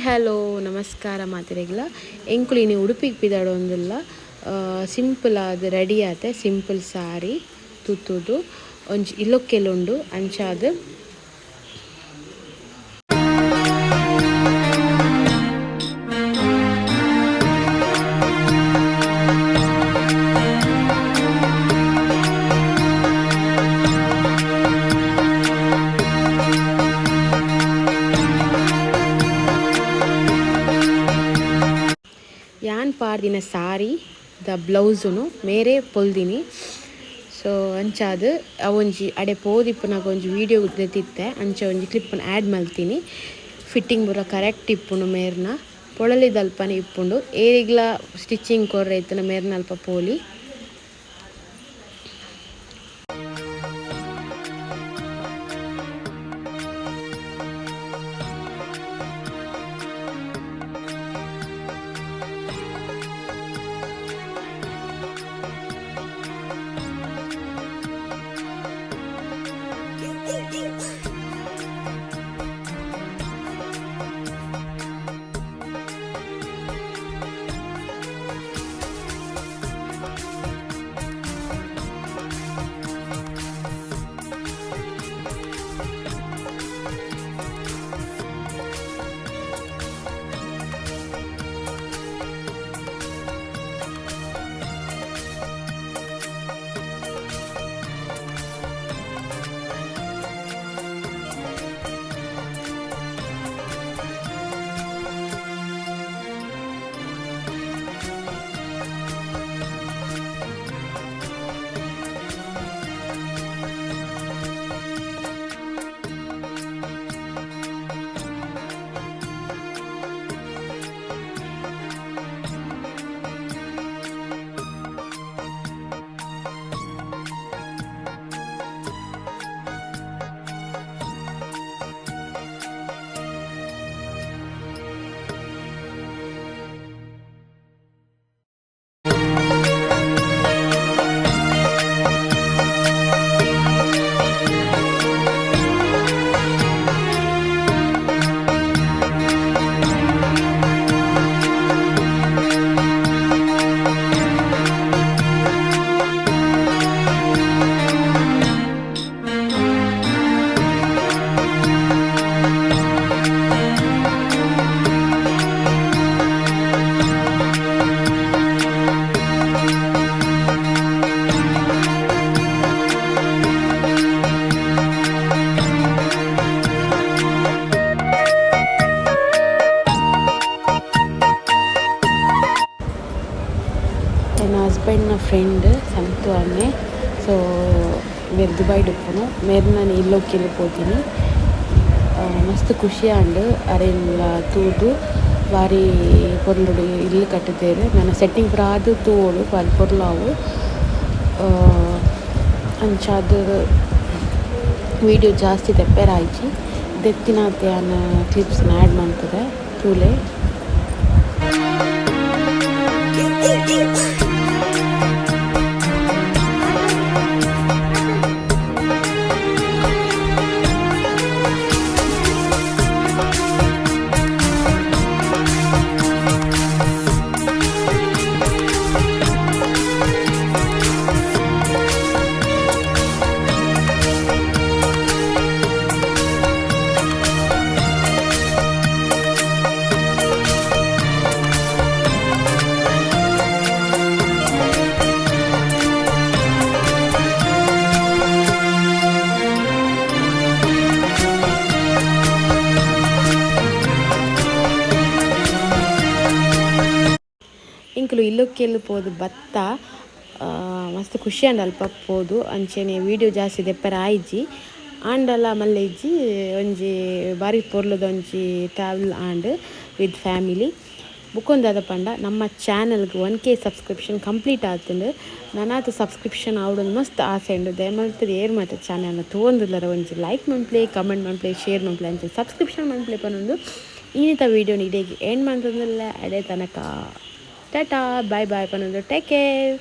Hi hello ನಮಸ್ಕಾರ ಮಾತೆರೆಗ್ಲ ಎಂಕುಲು ಇನಿ ಉಡುಪಿಗ್ ಪಿದಡೊಂದುಲ್ಲ. ಸಿಂಪಲ್ ಆದ್ ರೆಡಿ ಆತೆ, ಸಿಂಪಲ್ ಸಾರಿ ತುತ್ತುದು ಒಂಜಿ ಇಲ್ಲೊಕ್ಕೆಲುಂಡು ಅಂಚಾದ್. ಯಾನ್ ಪಾಡ್ದಿನ ಸಾರಿ ದ ಬ್ಲೌಸುನು ಮೇರೆ ಪೊಲ್ದಿನಿ. ಸೊ ಅಂಚಾದ್ ಅವೊಂಜಿ ಅಡೆ ಪೋದಿಪ್ಪುನಗ ಒಂಜಿ ವೀಡಿಯೋ ದೆತ್ತಿತ್ತೆ, ಅಂಚ ಒಂಜಿ ಕ್ಲಿಪ್ಪನ್ ಆ್ಯಡ್ ಮಲ್ತೀನಿ. ಫಿಟ್ಟಿಂಗ್ ಪೂರ ಕರೆಕ್ಟ್ ಇಪ್ಪುಂಡು, ಮೇರ್ನ ಪೊಳಲಿದಲ್ಪನೆ ಇಪ್ಪುಂಡು. ಏರಿಗ್ಲ ಸ್ಟಿಚಿಂಗ್ ಕೊರ್ರೆ ಇತ್ತಿನ ಮೇರ್ನ ಅಲ್ಪ ಪೋಲಿ. ಎನ್ನ ಹಸ್ಬೆಂಡ್ನ ಫ್ರೆಂಡ್ ಸಂತು ಅಣ್ಣೆ. ಸೊ ಮೇರ್ ದುಬೈಡ್ ಉಪ್ಪುನು. ಮೇರ್ನ ಇಲ್ಲೊಕ್ಕೆಲ್ ಪೋತಿನಿ. ಮಸ್ತ್ ಖುಷಿ ಆಂಡ್ ಅರೆನ್ಲ ತೂದು. ಬಾರಿ ಪೊರ್ಲುಡು ಇಲ್ಲ್ ಕಟ್ಟುದೆರ್. ನನ ಸೆಟ್ಟಿಂಗ್ ಪೂರ ಆದ್ ತೂವೊಡು ಬಾರಿ ಪೊರ್ಲು ಆವು. ಅಂಚಾದ್ ವೀಡಿಯೋ ಜಾಸ್ತಿ ದೆಪ್ಪೆರೆ ಆಯಿಜಿ. ದೆತ್ತಿನಾತೆ ಯಾನ್ ಕ್ಲಿಪ್ಸ್ ಆ್ಯಡ್ ಮಲ್ತುದೆ ತೂಲೆ. ಎಂಕುಲು ಇಲ್ಲೊಕ್ಕೆಲ್ ಪೋದು ಬತ್ತ. ಮಸ್ತ್ ಖುಷಿ ಆಂಡ್ ಅಲ್ಪ ಪೋದು. ಅಂಚೆನೆ ವೀಡಿಯೋ ಜಾಸ್ತಿ ದೆಪ್ಪೆರೆ ಆಯಿಜಿ. ಆಂಡಲ ಮಲ್ಲೆ ಇಜ್ಜಿ, ಒಂಜಿ ಬಾರಿ ಪೊರ್ಲುದ ಒಂಜಿ ಟ್ರಾವೆಲ್ ಆಂಡ್ ವಿತ್ ಫ್ಯಾಮಿಲಿ. ಬುಕ್ಕೊಂದಾದ ಪಂಡ ನಮ್ಮ ಚಾನಲ್ಗೆ 1K subscription complete ಆತುಂಡು. ನನಾತ್ ಸಬ್ಸ್ಕ್ರಿಪ್ಷನ್ ಆವೊಡೊಂದು ಮಸ್ತ್ ಆಸೆ ಉಂಡು. ದಯಮಲ್ತುದು ಏರ್ ಮಾತ ಚಾನಲ್ನ ತೂವೊಂದುಲ್ಲರ ಒಂಜಿ ಲೈಕ್ ಮನ್ಪುಲೆ, ಕಮೆಂಟ್ ಮನ್ಪುಲೆ, ಶೇರ್ ಮನ್ಪುಲೆ, ಅಂಚೆ ಸಬ್ಸ್ಕ್ರಿಪ್ಷನ್ ಮನ್ಪುಲೆ ಪನೊಂದು ಇನ್ನಿತ ವೀಡಿಯೋನ ಇಡೆಗ್ ಎಂಡ್ ಮನ್ತೊಂದುಲ್ಲೆ. ಅಡೆ ತನಕ ಟಾಟಾ ಬಾಯ್ ಬಾಯ್ ಪನೊಂದು ಟೇಕ್ ಕೇರ್.